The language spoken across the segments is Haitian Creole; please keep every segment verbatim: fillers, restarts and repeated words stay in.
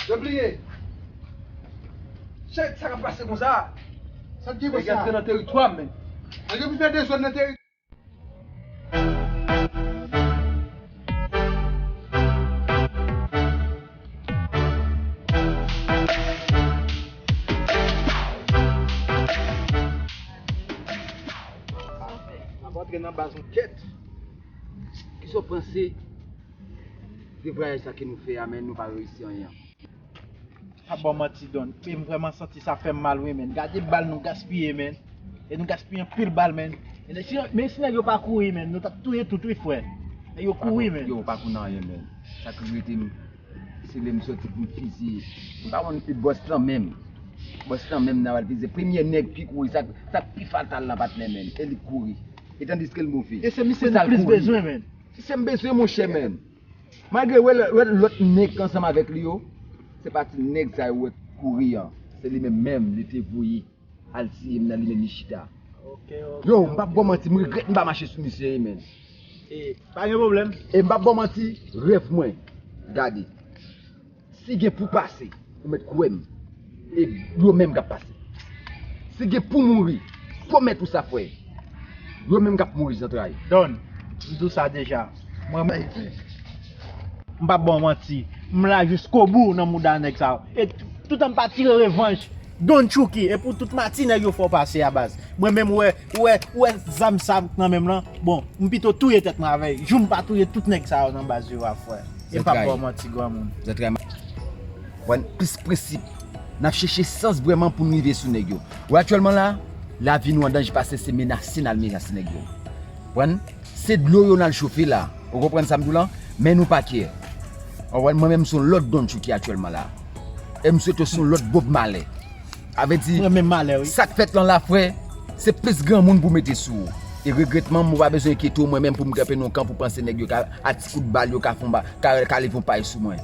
Yo bliye. Shit, sa k ap pase konsa? Sa k gen konsa? Nèg antre nan teritwa m, men. Nèg yo vin fè dezòd nan teritwa. Ap antre nan baz nou kèt. Kisa w panse de vwayaj sa ke nou fè a, men nou pa reyisi anyen? Pa ba w manti, Don. E m vrèman santi sa fè m mal, wi, men. Gade bal nou gaspiye, men. E nou gaspiye anpil bal, men. E si, men si nèg yo pa kouri, men, nou t ap touye tout, wi, frè. Nèg yo kouri, men. Yo, pa konnen anyen, men. Sa ki rete m, se lè m sòti pou m fiziye. M pa konn e bòs lan menm. Bòs lan menm nan pral fiziye. Premye nèg ki kouri, sa, sa k pi fatal lan, patnè, men. E li k kouri. E tandiske l move. E se misye nou plis bezwen, men. Se misye m bezwen, monchè, men. Malgre wè lè, wè lòt nèg k ansanm avèk li yo, se pa ti nèg sa yo wè k kouri an. Se li menm menm, li te voye al tiye m nan li menm li chita. Ok, ok, yo, m p ap ba w manti, m regrèt m pa mache sou misye, men. E, pa gen pwoblèm. E m p ap ba w manti, rèv mwen. Gade. Si gen pou pase, ou mèt kwè m. E yo menm k ap pase. Si gen pou mouri, pwomèt ou sa, frè. Yo menm k ap mouri zantray. Don, m di w sa deja. Mwen, m p ap ba w manti. M la jiskobou nan mouda nèg sa yo. E toutan m pa tire revanj, Don Chucky, e pou tout mati nèg yo fè w pase a baz. Mwen menm, ou wè, ou wè, ou wè zam sa nan men m lan. Bon, m pito touye tèt mwen avè l. Jou m pa touye tout nèg sa yo nan baz yo a, frè. E m p ap ba w manti, granmoun. Zantray. Bon, plis prensip. N ap chèche sans vrèman pou n rive sou nèg yo. Ou aktyèlman la, lavi nou an danje paske se menase n al menase nèg yo. Konprann? Se dlo yo n al chofe la. Ou konprann sa m di w lan? Men nou pa kè. Ou konprann? Mwen menm, m se yon lòt Don Chucky aktyèlman la. E m swete w se yon lòt Bob Marley. Sa vle di, mwen menm malè, wi. Sa k fèt lan la, frè, se plis granmoun pou mete sou ou. E regretman, m pa bezwen enkyete w, mwen menm pou m kanpe nan yon kan pou panse nèg yo ka, a ti kout bal, yo ka fè yon ba, ka, ka leve yon pay sou mwen.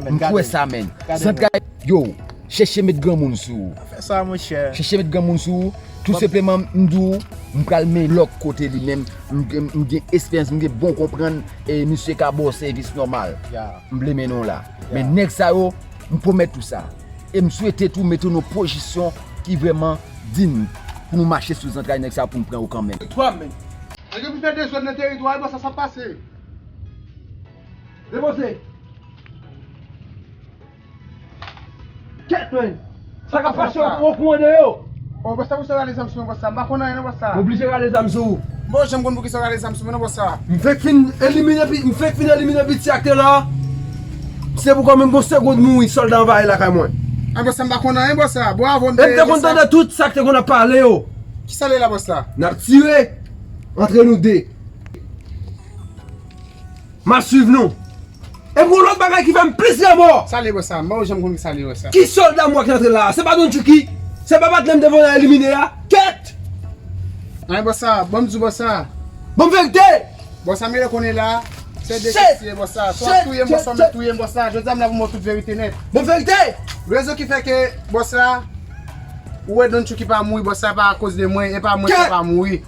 M kwè sa, men. Zantray, yo, chèche met granmoun sou ou. Pa fè sa, monchè. Chèche met granmoun sou ou. Tou senpleman, m di w, m pral men lòk kote li menm. M, m, m gen esperyans, m gen bon konprann, e misye ka ba w sèvis nòmal. M vle mennen w la. Men nèg sa yo, m pwomèt ou sa. E m swete tou mete w nan pozisyon ki vrèman diy pou nou mache sou zantray nèg sa yo pou n pran yo kanmenm. Teritwa, men. Nèg yo vin fè dezòd nan teritwa, e bò sa, sa pase. Depoze. Kèt, men. Sa k ap pase, yo pran kou an de yo. O, bò sa, pou sa rale zam sou mwen, bò sa. M pa konn anyen, non, bò sa. Oblije rale zam sou ou. Bon, janm konn pou ki sa w rale zam sou mwen, non, bò sa. M fèk fin elimine pi-, m fèk fin elimine piti ak te la. Se pou kanmenm gon segond mouri, sòlda anvayi lakay mwen. A, bò sa, m pa konn anyen, bò sa. Bon, avan m te... E m te konn tande tout sa k te konn ap pale yo. Ki sa l ye la, bò sa? N ap tire antre nou de. M ap swiv nou. E pou lòt bagay ki fè m plis lanmò. Sa l ye, bò sa? M pa janm konn ki sa l ye, bò sa. Ki sòlda mwen ki antre la? Se pa Don Chucky? Se pa patnè m te voye elimine a? Kèt! Anyen, bò sa, ban m di w, bò sa. Ban m verite! Bò sa, m rele konnen la. Se de kèt ye, bò sa. Swa w touye m, bò sa, w mèt touye m, bò sa. Jodi a m la pou m ba w tout verite nèt. Ban m verite! Rezon ki fè ke, bò sa, ou wè Don Chucky pa mouri, bò sa, pa akoz de mwen, e pa mwen ki pa mouri.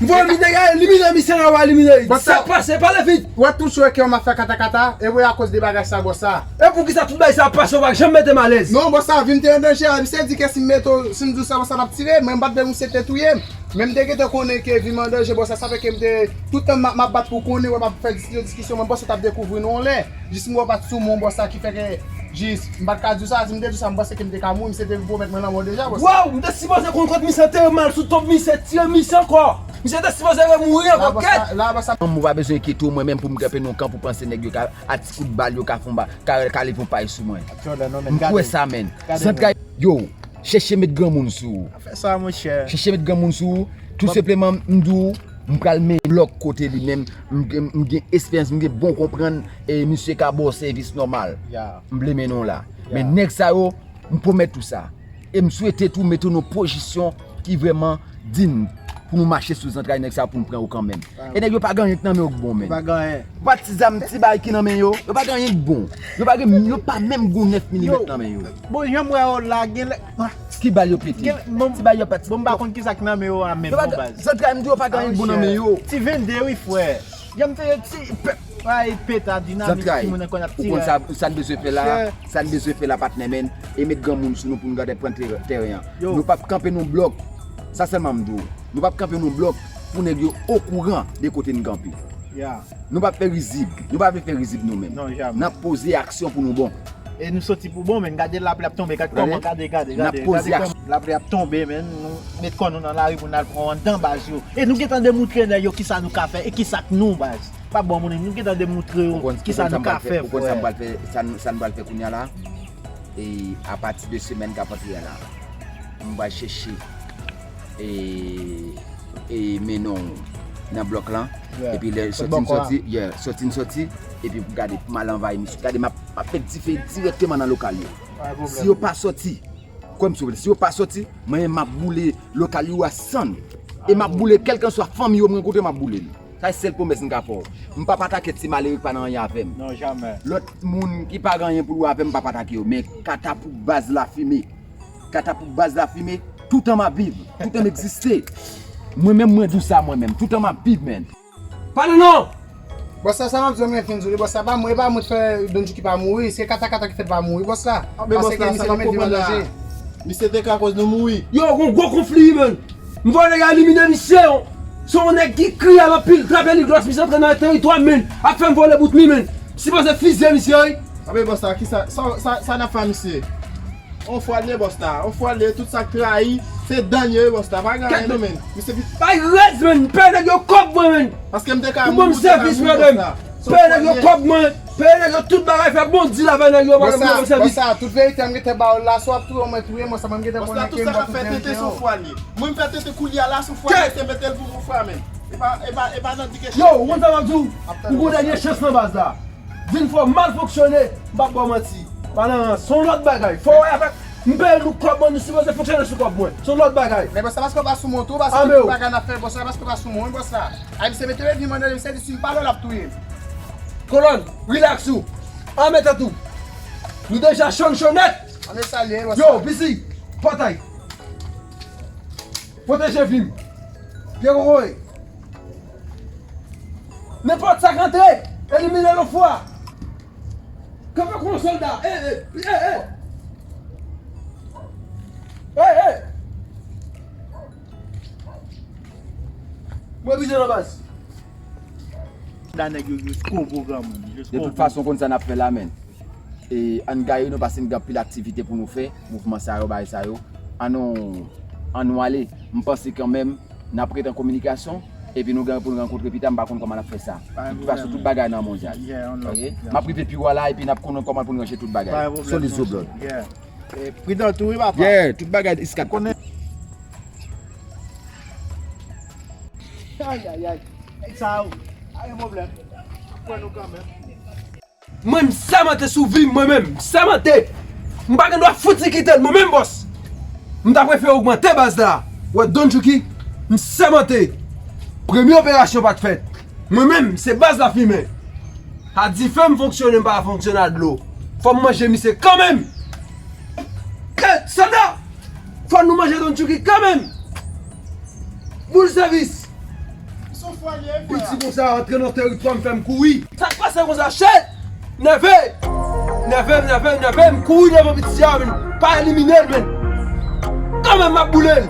M voye elimine, elimine misye la, w elimine. Sa k pase, pale vit. Ou wè tout jou ke w m ap fè katakata, e wè akoz de bagay sa, bò sa. E poukisa tout bagay sa ap pase, w pa janm mete m alèz? Non, bò sa, vi m te an danje, misye di ke si m mete w, si m di w sa, bò sa, l ap tire m, mwen m pa t vle misye te touye m. Men m te gentan konnen ke vi m an danje, bò sa, sa fè ke m te, tout tan m ap, m ap bat pou konnen, wè m ap fè dis-, diskisyon, mwen panse w t ap dekouvri nou yon lè. Jis m wè w pa t sou mwen, bò sa, ki fè ke jis, m pa t ka di w sa, si m te di w sa, m panse ke m te ka mouri, misye te vin pwomèt mwen lanmò deja, bò sa. Waw, m te sipoze konn kont misye, te mal sou tonb misye, tire misye ankò. Misye te sipoze remouri ankò, kèt. La, bò sa. Mwen pa bezwen enkyete w, mwen menm pou m kanpe nan yon kan pou panse nèg yo ka, a ti kout bal, yo ka fè yon ba, ka, ka leve yon pay sou mwen. M kwè sa, men. Zantray, yo, chèche met granmoun sou ou. Pa fè sa, monchè. Chèche met granmoun sou ou. Tou senpleman, m di w, m pral men lòk kote li menm. M gen, m gen esperyans, m gen bon konprann, e misye ka ba w sèvis nòmal. M vle mennen w la. Men nèg sa yo, m pwomèt ou sa. E m swete tou mete w nan pozisyon ki vrèman diy pou nou mache sou zantray nèg sa yo pou n pran yo kanmenm. E nèg yo pa gen anyen k nan men yo k bon, men. Yo pa gen anyen. Yo pa ti zam, ti bagay ki nan men yo. Yo pa gen anyen k bon. Yo pa gen, yo pa menm gon nèf milimèt nan men yo. Bon, jan m wè yo la, gen lè... Ki bal yo pete? Ti bal yo pa ti... Bon, m pa konn kisa k nan men yo a menm, non, baz. Zantray m di yo pa gen anyen k bon nan men yo. Ti vennde, wi, frè. Jan m te di, ti... Ay, peta dinamik, timoun nan konn ap tire. Ou konn sa, sa n bezwen fè la, sa n bezwen fè la, patnè, men, e met granmoun sou nou pou nou gade pran tè-, teren an. Nou p ap kanpe nan blòk. Sa sèlman m di w. Nou p ap kanpe nan blòk pou nèg yo okouran de kote n kanpe. Nou p ap fè rizib. Nou pa vle fè rizib nou menm. N ap poze aksyon pou nou bon. E nou soti pou bon, men gade lapli ap tonbe, gade kòman, gade, gade, gade, gade kòman lapli ap tonbe, men nou met kò nou nan lari pou n al pran anndan baz yo. E nou gentan demoutre nèg yo kisa nou ka fè e kisa k nou baz. Pa bon moun, nou gentan demoutre yo kisa nou ka fè, frè. Ou konn sa m pral fè, sa n, sa n pral fè kounye a la? E apati de semèn k ap antre a la, m pral chèche e, e mennen w nan blòk lan. Epi lè sòti n sòti, yeah, sòti n sòti, epi pou gade, pou m al anvayi misye. Gade, m ap, m ap fè dife dirèkteman nan lokal yo. Si yo pa sòti, kwè m souple, si yo pa sòti, mwen menm m ap boule lokal yo a sann. E m ap boule kèlkanswa fanmi yo m rankontre, m ap boule l. Sa se sèl pwomès m ka fè w. M p ap atake ti malere ki pa nan anyen avè m. Non, jamè. Lòt moun ki pa gen anyen pou l wè avè m, m p ap atake yo. Men katapou baz Lafimen. Katapou baz Lafimen, toutan m ap viv, toutan m egziste. Mwen menm, mwen di w sa mwen menm, toutan m ap viv, menn. Pale non! Bòs la, sa m ap di w, mwen fin di w li, bòs la, pa mwen, e pa mwen ki fè Don Djouki pa mouri, se katakata ki fè l pa mouri, bòs la. Paske misye te met vi m an danje. Misye te ka koz nou mouri. Yo, gon gwo konfli, menn. M voye nèg elimine misye, yo. Se yon nèg ki kriye anpil, trape li glòs, misye antre nan teritwa m, menn. Ap fè m vole bout li, menn. Sipoze fizye misye, wi. Anben, bòs la, kisa, sa, sa, sa n ap fè a misye? On fwa l ye, bòs la. On fwa l ye, tout sa k trayi, se dan l ye, wi, bòs la. Pa gen anyen non, menn. Misye pi... Bay rèz, menn. M peye nèg yo kòb mwen, menn. Paske m te ka mouri, m te ka mouri, bòs la. Peye nèg yo kòb mwen. Peye nèg yo tout bagay, fè bon dil avè nèg yo, pa nan sèvis. Bòs la, tout verite a m gentan ba w la, si w ap touye w, mwen touye, mwen sa mwen gentan konnen ke m pral touye nèg yo. Bòs la, tout sa k ap fè tenten sou fwa l ye. Mwen m fè tenten kou l ye a la sou fwa l, se mete l pou, pou fwa, menn. E pa, e pa, e pa nan di ke... Yo, ou konn sa m ap di w? Ou gon dènye chans nan baz la. Di n fò w mal fonksyone, m p ap ba w manti. Pa nan rans, se yon lòt bagay. Fò w wè avèk, m peye nou kòb mwen, nou sipoze fonksyone sou kòb mwen. Se yon lòt bagay. Men bòs la, paske w pa sou mwen tou, paske tout bagay n ap fè, bòs la, paske w pa sou mwen, wi, bòs la. Ay, misye mete vi m an danje, misye di si m pa la, l ap touye m. Kolòn, rilaks ou. Ann mete tou. Nou deja cho, n cho nèt. Ann salye, bòs la. Yo, Bisi, pòtay. Pwoteje vi m. Pye kokoye. Nenpòt sa k antre, elimine l yon fwa. Kanpe kon yon sòlda. Ey, ey, ey, ey. Ey, ey. Mwen blize nan baz. Da nèg yo jiskobo, granmoun. De tout fason, konn sa n ap fè la, menn. E, ann gaye nou, paske n gen anpil aktivite pou nou fè, mouvman sa yo, bagay sa yo. Ann nou, ann nou ale. M panse kanmenm, n ap rete an kominikasyon, epi nou gen pou nou rankontre pita, m pa konn kòman n ap fè sa. De tout fason, tout bagay nan mondyal. Ok? M ap rive pi wo la, epi n ap konnen kòman pou nou ranje tout bagay. Solid zo blòd. E, pridan tou, wi, papa. Yeah, tout bagay iskap. Ay, ay, ay. Nèg sa yo, pa gen pwoblèm. Kwè nou kanmenm. Mwen, m sèmante sou vi m, mwen menm, m sèmante. M pa gen dwa fouti kite l, mwen menm, bòs. M ta prefere ogmante baz la. Wè, Don Djouki, m sèmante. Premye operasyon pa t fèt. Mwen menm, se baz Lafimen. A dife m fonksyone, m pa fonksyone a dlo. Fò m manje misye kanmenm. Kèt, sòlda! Fò nou manje Don Djouki kanmenm. Boul sèvis. Piti konsa antre nan teritwa m, fè m kouri. Sa k pase konsa, chèt? Nève! Nève, nève, nève, m kouri devan piti a, men pa elimine l, men. Kanmenm, m ap boule l.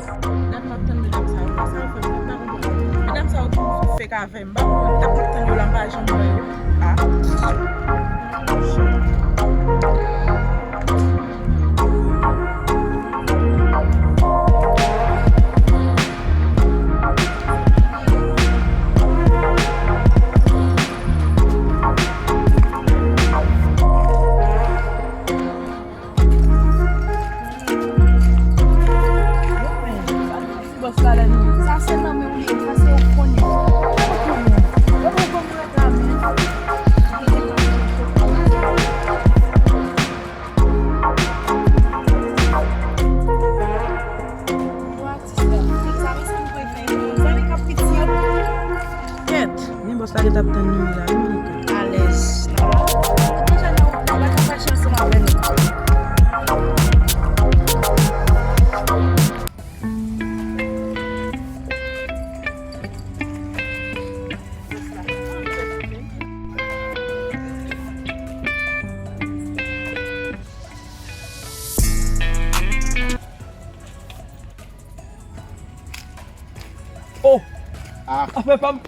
Gad m ap tann medam sa yo, sa yo fè m, m pa konprann. Medam sa yo toujou sou fake avè m, m pa konprann. Tap m ap tann yo la, m pa janm wè yo. Ah. Bòs la, lè nou, sa se nan men w li ye, sa se ou konnen. Ou konnen. Ou konnen reklamen. Yo, atis la, sa se nou pral fè, zanmi k ap piti yo. Kèt, men bòs la gentan ap tann nou la, wi, Monica. Alèz. Deja nan wout la, l ap chache ansanm avè nou. Afè pa m.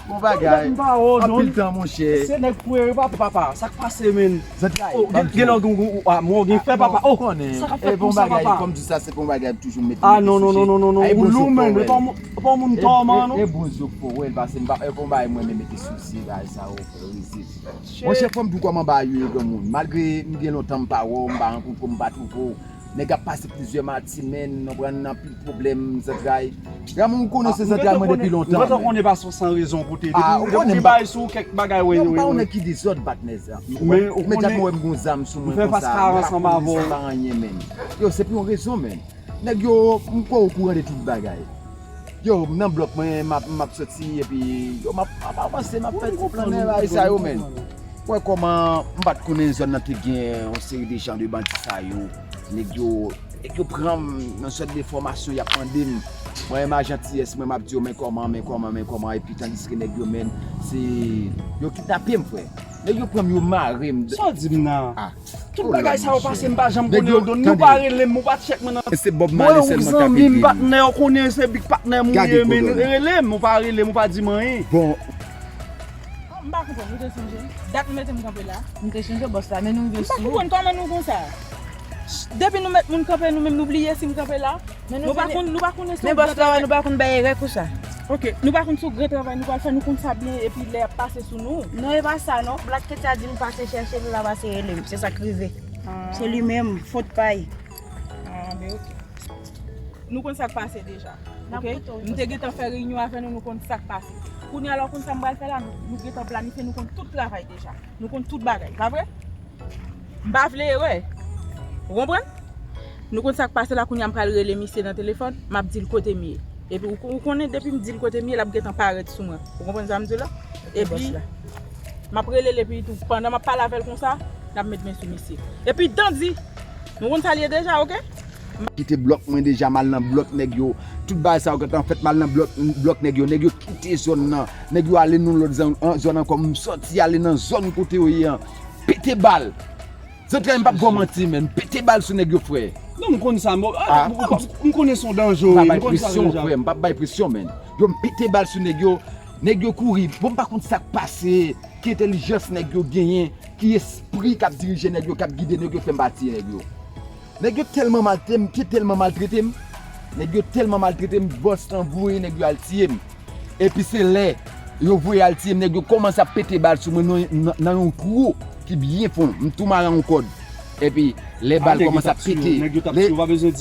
Bon bagay. Anpil tan, monchè. Se nèg pou ere, papa, papa. Sa k pase, menn? Zantray, oh, gen lè gen gen ah, mwen gen fè, papa. Oh, konnen. Sa k ap fèt konsa, papa? Kòm di sa, se bon bagay, toujou mete. Ah, non, non, non, non, non, non. Ou lou, menn. E pa moun tò, man, non. E bon zo pou wè, paske m pa, e bon bagay, mwen, men mete sousi, bagay sa, ou fè rizib. Monchè, fò m di w kòman bagay yo ye, granmoun. Malgre m gen lontan m pa wè w, m pa rankontre w, m pa twouve w. Nèg ap pase plizyè mati, menn, nou pran anpil pwoblèm, zantray. Granmoun, ou konnen se zantray mwen depi lontan. Mwen te konnen pa sou san rezon kote. Ah, ou konnen m pa. Bay sou kèk bagay, wi, wi. Non, m pa yon nèg ki dezòd, patnè, sa. Men ou konnen. Imediatman wè m gon zam sou mwen konsa, m pa konnen se pa anyen, menn. Yo, se pou yon rezon, menn. Nèg yo, m kwè okouran de tout bagay. Yo, m nan blòk mwen, m ap, m ap soti, epi, yo, m ap, m ap avanse, m ap fè ti plan, men bagay sa yo, menn. Wè kòman m pa t konnen zòn nan te gen yon seri de jan de bandi sa yo. Nèg yo, nèg yo pran m nan sòt de fòmasyon, y ap mande m. Mwen menm a jantiyès mwen, m ap di yo, men kòman, men kòman, men kòman, epi tandiske nèg yo menm, se, yo kidnape m, frè. Nèg yo pran m, yo mare m. Sa w di m nan? Ah. Tout bagay sa yo pase, m pa janm konnen yo. Nou pa rele m, ou pa tchèk mwen nan. Se Bob Marley sèlman k ap ede m. Patnè, ou konnen se big patnè m ou ye, men rele m, ou pa rele m, ou pa di m anyen. Bon. Oh, m pa konprann, ou te sonje. Dat m mete m kanpe la. M te sonje bòs la, men nou rive sou ou. M pa konprann kòman nou konsa. Depi nou mèt moun kanpe, nou menm nou bliye si m kanpe la. Nou pa konn, nou pa konn. Men bòs la, nou pa konn bay erè konsa. Ok, nou pa konn sou gran travay nou pral fè, nou konn sa byen, epi lè y ap pase sou nou. Non, e pa sa, non. Black Ketya di m pase chèche l, la pase rele m. Se sa k rive. Se li menm, fot pa l. Ah, ben ok. Nou konn sa k pase deja. Ok? M te gentan fè reyinyon avè nou, nou konn sa k pase. Kounye a la, ou konn sa m pral fè la? Nou, nou gentan planifye, nou konn tout travay deja. Nou konn tout bagay, pa vre? M pa vle erè. Ou konprann? Nou konn sa k pase la, kounye a m pral rele misye nan telefòn, m ap di l kote m ye. Epi ou, ou konnen depi m di l kote m ye, l ap gentan parèt sou mwen. Ou konprann sa m di w la? Epi, m ap rele l epi tou, pandan m ap pale avè l konsa, n ap met men sou misye. Epi dan di, nou konn sa l ye deja, ok? Kite blòk mwen deja, m al nan blòk nèg yo. Tout bagay sa yo gentan fèt, m al nan blòk, blòk nèg yo. Nèg yo kite zòn nan. Nèg yo ale nan lòt zòn, an, zòn ankò. M sòti ale nan zòn kote yo ye an. Pete bal. Zantray, m p ap ba w manti, menn. M pete bal sou nèg yo, frè. Non, m konn sa, m, ah, m konnen se yon danje, wi. M p ap bay presyon, frè. M p ap bay presyon, menn. Yo, m pete bal sou nèg yo. Nèg yo kouri. Bon, m pa konn sa k pase. Ki entèlijans nèg yo genyen. Ki espri k ap dirije nèg yo, k ap gide nèg yo, fè m pa tiye nèg yo. Nèg yo tèlman maltrete m, te tèlman maltrete m. Nèg yo tèlman maltrete m, bòs lan voye nèg yo al tiye m. Epi se lè yo voye al tiye m, nèg yo kòmanse ap pete bal sou mwen nan, nan, nan yon twou ki byen fon. M tou mare yon kòd. Epi lè bal kòmanse ap pete, lè,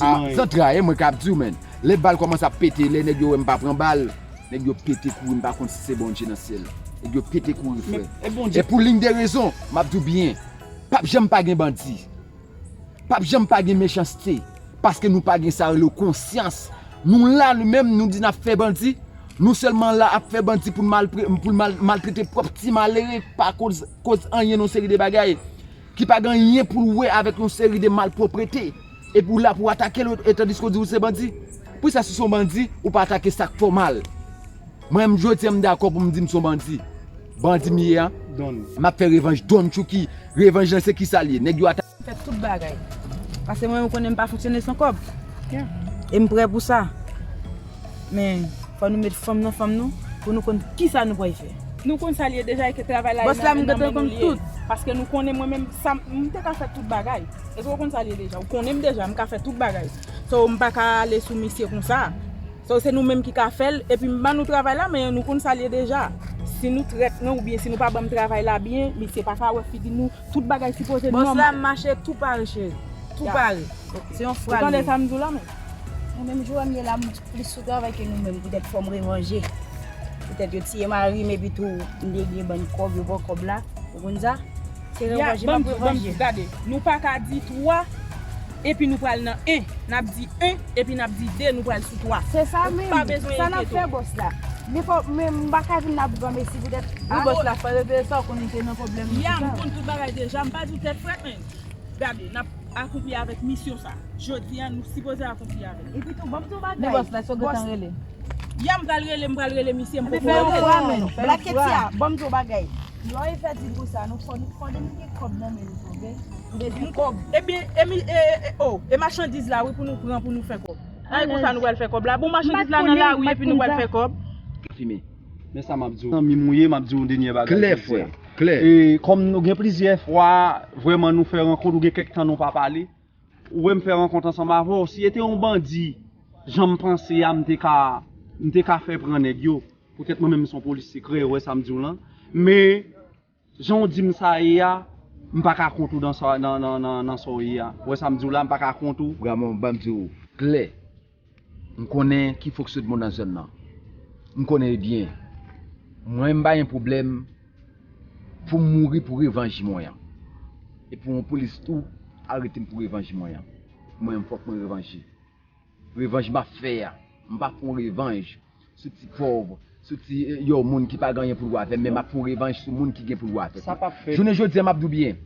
ah, zantray, e mwen k ap di w, menn. Lè bal kòmanse ap pete, lè nèg yo wè m pa pran bal, nèg yo pete kouri, m pa konn si se Bondye nan syèl. Nèg yo pete kouri, frè. E pou liy de rezon, m ap di w byen, p ap janm pa gen bandi. P ap janm pa gen mechanste, paske nou pa gen sa rele konsyans. Nou la, nou menm, nou di n ap fè bandi. Nou sèlman la ap fè bandi pou n malpre-, pou n mal-, maltrete pwòp ti malere pa koz, koz anyen nan seri de bagay ki pa gen anyen pou l wè avèk yon seri de malpwoprete. Epi w la pou w atake l, e tandiske w di w se bandi. Poukisa si w se yon bandi, ou pa atake sa k fè w mal? Mwen menm jodi a m dakò pou m di m se yon bandi. Bandi m ye a. M ap fè revanj Don Chucky. Revanj lan se kisa l ye? Nèg yo atake. M fè tout bagay. Paske mwen menm ou konnen m pa fonksyone san kòb. E m prè pou sa. Men fò nou met fanm nan fanm nou pou nou konn kisa nou pral fè. Nou konn sa l ye deja e ke travay la e nan men nou l ye. Paske nou konnen mwen menm sa m te ka fè tout bagay. Èske w konn sa l ye deja? Ou konnen m deja, m ka fè tout bagay. So m pa ka ale sou misye konsa. So, se nou menm ki ka fè l, epi m ban nou travay la, men nou konn sa l ye deja. Si nou trèt mwen oubyen si nou pa ban m travay la byen, misye pa ka wè figi nou, tout bagay sipoze nòmal. Bòs la, m mache tou pare, cheri. Tou pare. Se yon fwa l ye. Ou tande sa m di w la, men? Mwen menm, jan m ye la, m plis sou travay ke nou menm. Poutèt fò m revanje. Poutèt yo tiye mari m, epi tou, m te gen bann kòb, yo pran kòb la. Ou konn sa? Se revanj, m ap revanj. Gade, nou pa ka di twa, epi nou pral nan en. N ap di en, epi n ap di de, nou pral sou twa. Se sa menm. Ou pa bezwen enkyete w. Sa n ap fè, bòs la. Men fò, men m pa ka vin la pou granmesi poutèt. Wi, bòs la, fò reveye sa, ou konnen ke nan pwoblèm. Ya, m konn tout bagay deja, m pa di w tèt frèt, men. Gade, n ap akonpli avèk misyon sa. Jodi a, nou sipoze akonpli avè l. Epi tou, ban m di w bagay. Men bòs la, èske w gentan rele? Ya, m pral rele, m pral rele misye, m poko rele l. Black Ketya, ban m di w bagay. Lè w fè di konsa, nou fò, nou fò nou gen kòb nan men nou, ok? Nou bezwen kòb. Ebyen, e mi, e, e, e, oh, e machandiz la, wi, pou nou pran, pou nou fè kòb. Ay, konsa nou pral fè kòb la. Bon, machandiz la nan lari, epi nou pral fè kòb. Fime. Men sa m ap di w. Zanmi m ou ye, m ap di w yon dènye bagay. Klè, frè. Klè. E kòm nou gen plizyè fwa, vrèman nou fè rankont, ou gen kèk tan nou pa pale. Ou wè m fè rankont ansanm avè w. Si e te yon bandi, jan m panse a, m te ka, m te ka fè pran nèg yo. Poutèt mwen menm m se yon polis sekrè, ou wè sa m di w lan. Men, jan w di m sa ye a, m pa ka kont ou nan sa, nan, nan, nan, nan sa w ye a. Ou wè sa m di w la, m pa ka kont ou. Granmoun, ban m di w klè. M konnen ki fonksyonman nan zòn nan. M konnen li byen. Mwen, m pa gen pwoblèm pou m mouri pou revanj mwen an. E pou yon polis tou arete m pou revanj mwen an. Mwen, m fòk mwen revanj. Revanj m ap fè a, m pa pran revanj sou ti pòv, sou ti, eh, yon moun ki pa gen anyen pou l wè avè m, men m ap pran revanj sou moun ki gen pou l wè avè m. Sa p ap fèt. Jounen jodi a, m ap di w byen,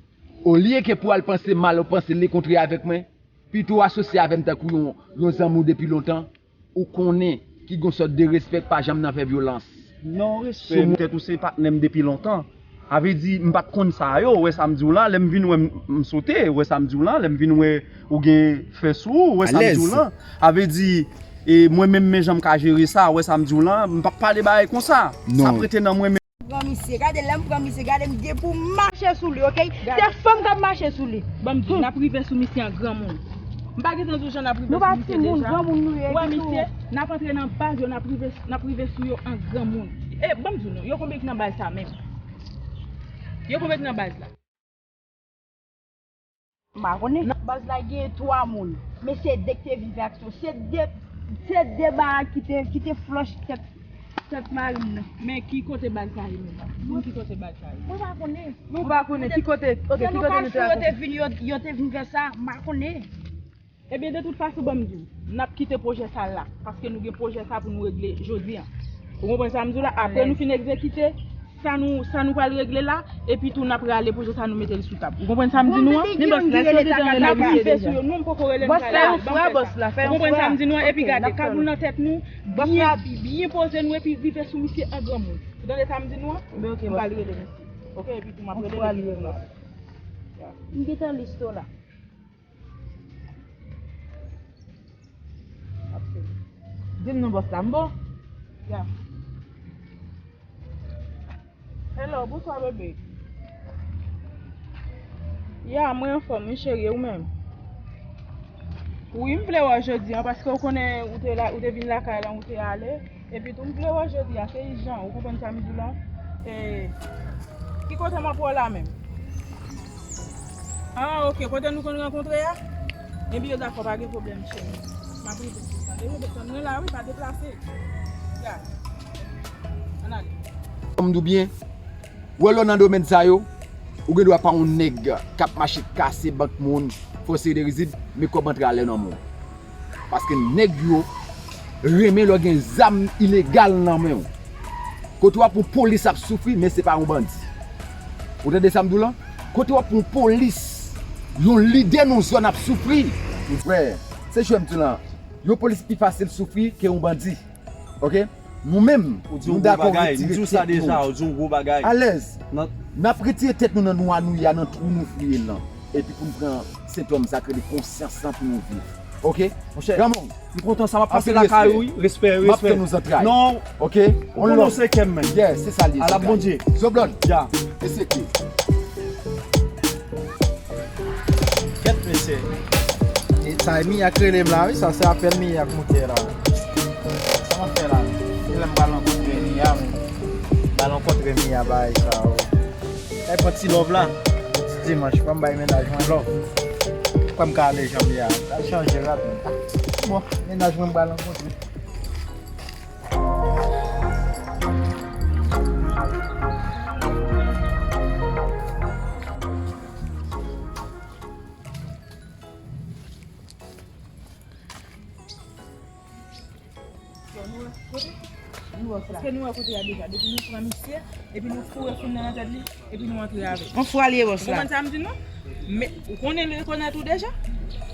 olye ke pou al panse mal ou panse lekontrè avèk mwen, pito w asosye avè m tankou yon, yon zanmi w depi lontan, ou konnen ki gon sòt de respè k pa janm nan fè vyolans. Non, respè, poutèt ou se patnè m depi lontan. A vle di, m pa t konn sa yo, ou wè sa m di w lan, lè m vin wè m, m sote, ou wè sa m di w lan, lè m vin wè ou gen fè sou ou, ou wè sa m di w lan. A vle di, e, mwen menm, men jan m ka jere sa, ou wè sa m di w lan, m p ap pale bagay konsa. Sa p rete nan mwen menm. Pran misye, gade lè m pran misye, gade m gen pou m mache sou li, oke? Se fanm k ap mache sou li. Ban m di w, n ap rive sou misye an granmoun. M pa gentan di w jan n ap rive sou misye deja. Nou pa timoun, granmoun nou ye. Ou wè misye, n ap antre nan baz yo, n ap rive, n ap rive sou yo an granmoun. E, ban m di w non, yo konbyen ki nan baz sa menm? Yo konbyen ki nan baz la? M pa konnen. Nan baz la gen twa moun. Men se de k te viv ak yo. Se de, se de barak ki te, ki te flòch tèt, tèt mari m nan. Men ki kote baz sa ye menm? Di m ki kote baz sa ye. Mwen pa konnen. Nou pa konnen ki kote, oke, ki kote nou te. Yo te vin, yo, yo te vin fè sa, m pa konnen. Ebyen, de tout fason, ban m di w, n ap kite pwojè sa la, paske nou gen pwojè sa pou nou regle jodi a. Ou konprann sa m di w la? Apre nou fin egzekite sa nou, sa nou pral regle la, epi tou n ap rale pwojè sa nou mete l sou tab. Ou konprann sa m di nou an? N ap rive sou yo, nou m poko rele m kay la. Bòs la, fè yon fwa, bòs la, fè yon fwa. Ou konprann sa m di nou an? Epi gade, kagoul nan tèt nou, byen, byen poze nou, epi rive sou misye an granmoun. Ou tande sa m di nou an? M pral rele misye. Oke, epi tou m ap rele misye. M gentan liste w la. Di m non bòs la, m bon? Ya. Hello, bonswa bebe. Ya, mwen anfòm wi cheri, e ou menm? Wi, m vle wè w jodi an, paske ou konnen ou te la, ou te vin lakay la, ou te ale. Epi tou, m vle wè w jodi a, se ijan, ou konprann sa m di w lan? E, ki kote m ap wè w la menm? Ah, oke, kote nou konn rankontre a? Ebyen, dakò, pa gen pwoblèm, cheri. M ap rive sou sa. Depi w desann mwen la, wi, pa deplase. Ya. Ann ale. Kòm m di w byen, wè lè w nan domèn sa yo, ou gen dwa pa yon nèg k ap mache kase bank moun, fè yon seri de rizib, men kòb antre a lè nan men w. Paske nèg yo renmen lè w gen zam ilegal nan men w. Kote w ap yon polis ap soufri, men se pa yon bandi. Ou tande sa m di w lan? Kote w ap yon polis, yon lidè nan yon zòn ap soufri. Frè, se jwè m di w lan. Yon polis pi fasil soufri ke yon bandi. Oke? Nou menm, nou dakò retire tèt nou. Alèz. N ap retire tèt nou nan nwa nou ye a, nan twou nou fouye l lan. Epi pou n pran sentòm sa k rele konsyans lan pou nou viv. Oke? Monchè, granmoun, m kontan sa m ap pase lakay ou, wi. Respè, respè. M ap fè nou zantray. Non. Oke? Ou konnen w se kè m menm. Yeah, se sa l ye. Ala Bondye. Zoblòn. Ya. E se ke. Kèt mesye. E sa e Mia k rele m la wi, sa se apèl Mia k moute la. Sa m ap fè la? Se lè m pral rankontre Mia menm. M pral rankontre Mia bagay sa o. Kay pran ti love la. Ti dimanch, fò m bay mennaj mwen love. Kwè m ka ale jan m ye a. Sa chanje rapid. Bon, mennaj mwen m pral rankontre. Bon, nou wè kote? Nou wè sa. Èske nou wè kote a deja? Depi nou pran misye, epi nou foure fim nan nan tèt li, epi nou antre avè l. Yon fwa li ye, bòs la. Ou konprann sa m di nou? Men, ou konnen l rekonèt ou deja?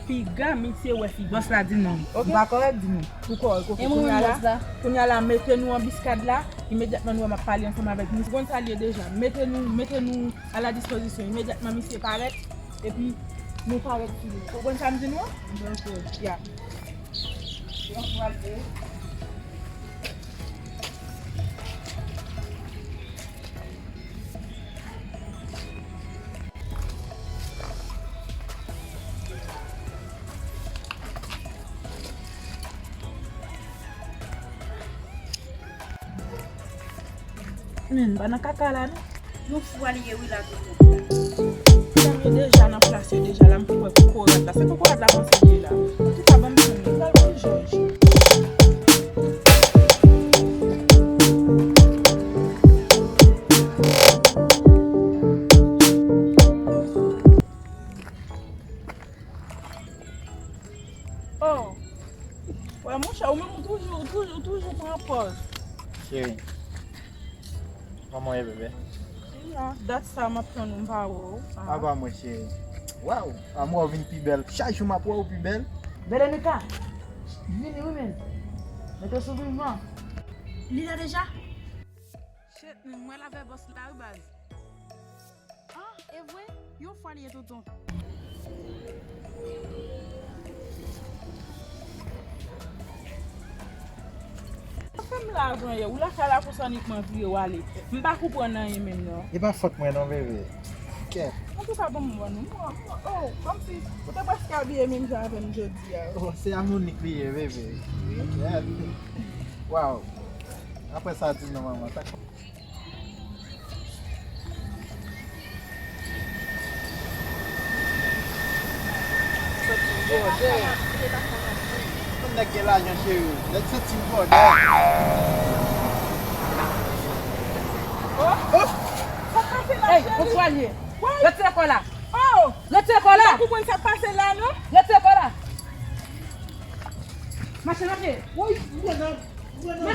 Piga misye wè figi. Bòs la di non. Oke? M pa kòrèk, di non. Ou kòrèk, oke. Kounye a la, kounye a la, mete nou anbiskad la, imedyatman nou wè m ap pale ansanm avèk misye. Ou konn sa l ye deja. Mete nou, mete nou a la dispozisyon. Imedyatman misye parèt, epi nou parèt sou li. Ou konprann sa m di nou an? Donk, ya. Yon fwa l ye. Men, pa nan kaka la, non. Yon fwa li ye, wi, la, tonton. Medam yo deja nan plas yo, deja la, m pou wè kokorat la. Se kokorat la panse li ye la. Antouka, ban m tann li. M pral wè Jòj. Oh! Wè, monchè, ou menm, ou toujou, ou toujou, ou toujou pran pòz. Cheri, kòman w ye, bebe? Sinon, dat sa, m ap tann ou, m pa wè w. Ah. Apa mwen, cheri? Waw! A mwen, w vin pi bèl. Chak jou, m ap wè w pi bèl. Veronica! Vini, wi, men. Mete sou vivan. Li la deja? Shit, mwen l avè bòs la, wi, baz. Ah, e vre? Yon fwa li ye, tonton. Fè m la avan yè, ou lakay la konsa, nèk mwen vire w ale. M pa konprann anyen menm, non. E pa fòt mwen, non, bebe. Kèt. Antouka, bon, m wè nou. Oh, kòmsi ou te prèske abiye menm jan avè m jodi a. Oh, se a Monique li ye, bebe. Wi. Kèt. Waw. Apre sa, di non, manman. Sa Santi m bòdè. Kòm nèg gen lajan, cheri. Nèg santi m bòdè. Oh! Oh! Sa k pase la, cheri? Hey, ou pral ye. Woy! Retire kò la. Oh! Retire kò la. Ou konprann sa k pase la, non? Retire kò la. Mache, mache. Woy, mwen nan, mwen nan.